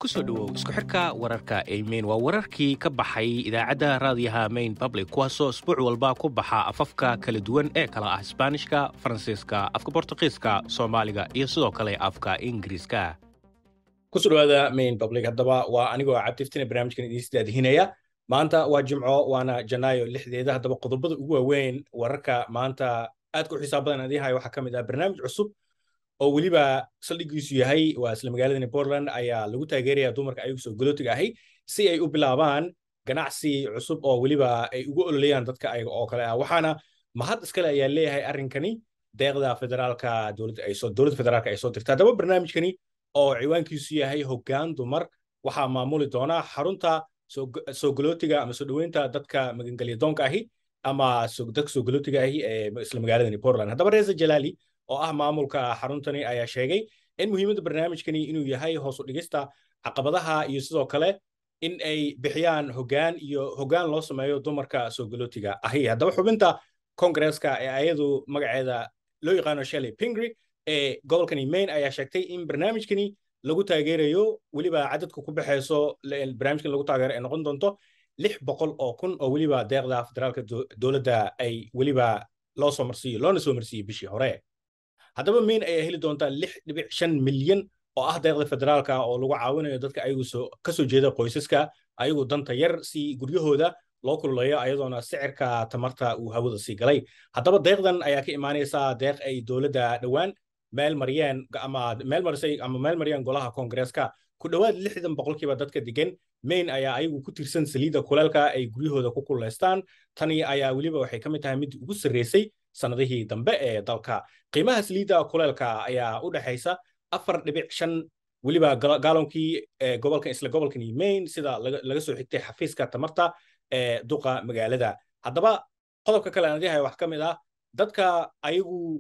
Kusoo dhawow isku xirka wararka ee Maine. Waa wararkii ka baxay idaacadda raadiyaha Maine Public, kuwaasoo isbuuc walba ku baxa afafka kala duwan ee kala ah Isbaanishka, Faransiiska, afka Bortuqiiska, Soomaaliga iyo sidoo kale afka Ingiriiska. Kusoo dhawaada Maine Public. Haddaba waa anigoo Cabdiftine barnaamijkan idiin sidaadihinaya. Maanta waa Jimco, waana Janaayo 6deeda. Haddaba qodobada ugu waaweyn wararka maanta aadka u xisaab badan aan idiin hayo waxaa ka mid ah barnaamij cusub oo weliba saldhiggiisu yahay waa isla magaaladani Portland ayaa lagu taageeraya dumarka ayagu soo galootiga ahi si ay u bilaabaan ganacsi cusub oo weliba ay ugu ololeeyaan dadka ayaga oo kale ah. Waxaana mahad iskale ayaa leeyahay arrinkani deeqda federaalka dowladda ay soo dowladda federaalka ay soo dirtay. Haddaba barnaamijkani oo ciwaankiisu yahay Hoggaan Dumar waxaa maamuli doona xarunta soo galootiga ama soo dhoweynta dadka magangelya doonka ahi ama dadka soo galootiga ahi ee isla magaaladani Portland. Haddaba Reza Jalaali oo ah maamulka xaruntani ayaa sheegay in muhiimadda barnaamijkani inuu yahay hoos u dhigista caqabadaha iyo sidoo kale in ay bixiyaan hoggaan iyo hoggaan loo sameeyo dumarka soo galootiga ahi. Haddaba xubinta Kongresska ee ayadu magaceeda loo yaqaano Chellie Pingree ee gobolkani Maine ayaa sheegtay in barnaamijkani lagu taageerayo weliba cadadka ku baxayso barnaamijkan lagu taageero ay noqon doonto 600,000 oo weliba deeqda federaalka dowladda ay weliba loo soo marsiiyo loona soo marsiiyey bishii hore. Haddaba Maine ayaa heli doontaa 6.5 milyan oo ah deeqda federaalka oo lagu caawinayo dadka ayagu soo kasoo jeeda qoysaska ayagu danta yar si guryahooda loo kululeeyo, ayadoona sicirka tamarta uu hawada sii galay. Haddaba deeqdan ayaa ka imaanaysa deeq ay dowladda dhowaan meel mariyeen ama meel marisay ama meel mariyeen golaha Koongareeska. Ku dhowaad 60% dadka degan Maine ayaa ayagu ku tiirsan saliidda kuleelka ay guryahooda ku kululeystaan. Tani ayaa weliba waxay ka mid tahay mid ugu sarreysay sanadihii dambe ee dalka. Qiimaha saliidda kuleelka ayaa u dhexaysa 4.5 weliba gaalonkii gobolka isla gobolkani Maine, sida laga soo xigtay xafiiska tamarta ee duqa magaalada. Haddaba qodobka kale aan adihay wax ka mid ah dadka ayagu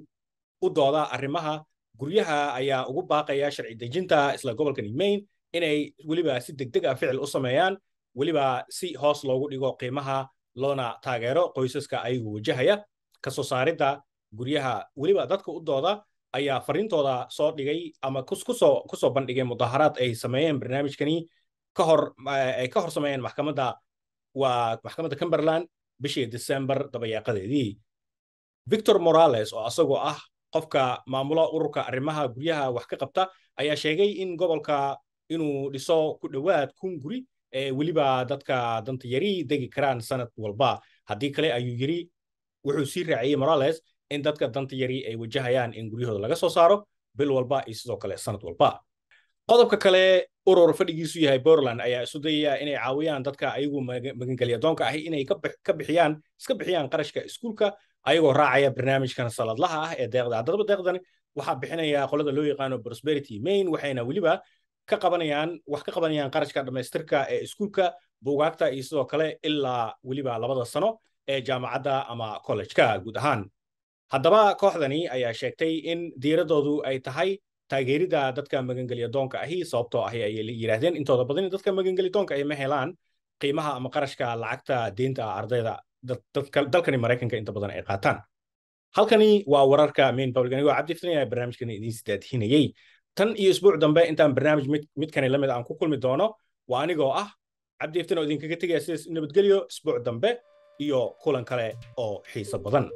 u dooda arrimaha guryaha ayaa ugu baaqaya sharci dejinta isla gobolkani Maine inay weliba si degdeg ah ficil u sameeyaan, weliba si hoos loogu dhigo qiimaha loona taageero qoysaska ayagu wajahaya kasoo saaridda guryaha. Weliba dadka u dooda ayaa fariintooda soo dhigay ama kusoo bandhigay mudaharaad ay sameeyeen barnaamijkani ka hor ay ka hor sameeyeen maxkamadda, waa maxkamadda Cumberland, bishii December dabayaaqadeedii. Victor Morales oo asagoo ah qofka maamula ururka arrimaha guryaha wax ka qabta ayaa sheegay in gobolka inuu dhiso ku dhowaad 1000 guri ee weliba dadka danta yari degi karaan sanad walba. Haddii kale, ayuu yiri, wuxuu sii raaciyey Morales, in dadka danta yari ay wajahayaan in guryahooda laga soo saaro bil walba iyo sidoo kale sanad walba. Qodobka kale, urur fadhigiisu yahay Portland ayaa isu dayaya inay caawiyaan dadka ayagu magangelya doonka ahi inay ka bixiyaan iska bixiyaan qarashka iskuulka, ayagoo raacaya barnaamijkan sanadlaha ah ee deeqda. Haddaba deeqdan waxaa bixinaya qolada loo yaqaano Prosperity Maine, waxayna weliba ka qabanayaan wax ka qabanayaan qarashka dhammaystirka ee iskuulka, buugaagta iyo sidoo kale ilaa weliba 2da sano ee jaamacadda ama college-ka guud ahaan. Haddaba kooxdani ayaa sheegtay in diiradoodu ay tahay taageerida dadka magangelya doonka ahi, sababtoo ahi, ayay yidhaahdeen, intooda badan dadka magangelya doonka ahi ma helaan qiimaha ama qarashka lacagta deynta ardayda dalkani Maraykanka inta badan ay qaataan. Halkani waa wararka Maine Public. Anigoo Cabdi Fitnaya barnaamijkani idiin sidaadhinayey. Tan iyo isbuuc dambe intaan barnaamij midkani la mid aan ku kulmi doono, waa anigoo ah Cabdi Iftin oo idinkaga tegaya sidaas nabadgelyo, isbuuc dambe iyo kulan kale oo xiiso badan.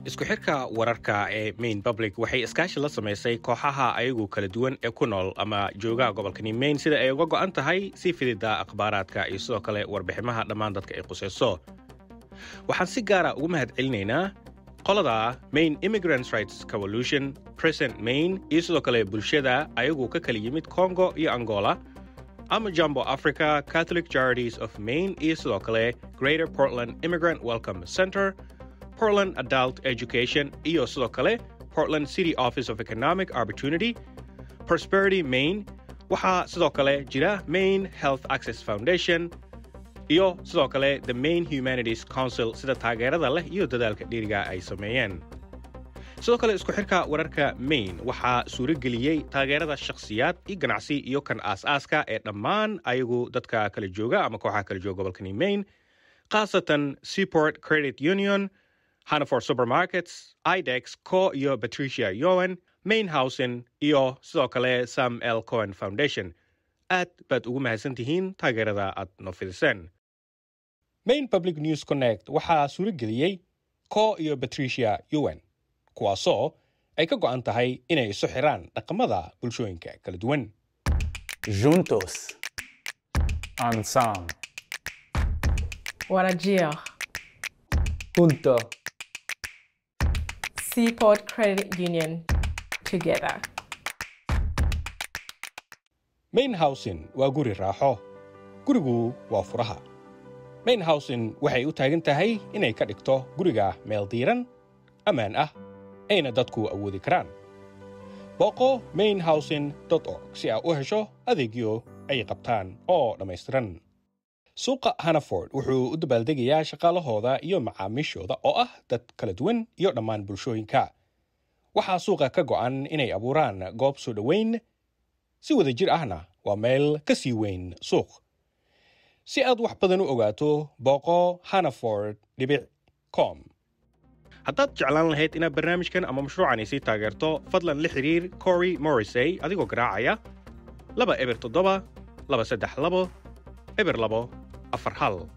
Isku xirka wararka ee Maine Public waxay iskaashi la samaysay kooxaha ayagu kala duwan ee ku nool ama jooga gobolkani Maine, sida ay uga go'an tahay sii fididda akhbaaraadka iyo sidoo kale warbiximaha dhammaan dadka ay qusayso. Waxaan si gaara ugu mahad celinaynaa qolada Maine Immigrants Rights Coalition, Present Maine iyo sidoo kale bulshada ayagu ka kala yimid Congo iyo Angola, ama Jambo Africa, Catholic Charities of Maine iyo sidoo kale Greater Portland Immigrant Welcome Center, Portland Adult Education iyo sidoo kale Portland City Office of Economic Opportunity, Prosperity Maine. Waxaa sidoo kale jira Maine Health Access Foundation iyo sidoo kale the Maine Humanities Council, sida taageerada leh iyo dadaalka dheeriga ay sameeyeen. Sidoo kale isku xirka wararka Maine waxaa suurageliyey taageerada shakhsiyaad iyo ganacsi iyo kan aas-aaska ee dhammaan ayagu dadka kala jooga ama kooxaha kala jooga gobolkani Maine, khaasatan Seaport Credit Union, Hannaford Supermarkets, Idex Co iyo Patricia Yowen. Main Housing iyo sidoo kale Sam L Cohen Foundation. Aad baad ugu mahadsan tihiin taageerada aad noo fidiseen. Main Public News Connect waxaa suuro geliyey Co iyo Patricia Ewen, kuwaasoo ay ka go'an tahay inay isu xiraan dhaqamada bulshooyinka kala duwan. Juntos. Ensemble. Wadajir. Junto. Seaport Credit Union. Together. Main Housing waa guri raaxo, gurigu waa furaha. Main Housing waxay u taagan tahay inay ka dhigto guriga meel diiran, ammaan ah, ayna dadku awoodi karaan. Booqo mainhousing.org si aad u hesho adeegyo ay qabtaan oo dhammaystiran. Suuqa Hannaford wuxuu u dabaaldegayaa shaqaalahooda iyo macaamiishooda oo ah dad kala duwan iyo dhammaan bulshooyinka. Waxaa suuqa ka go'an inay abuuraan goob soo dhoweyn si wada jir ahna waa meel ka sii weyn suuq. Si aad wax badan u ogaato, booqo hannaford.com. Haddaad jeclaan lahayd inaad barnaamijkan ama mashruucan sii taageerto, fadlan la xiriir Cory Morrisey adigoo garaacaya 207 232 0241.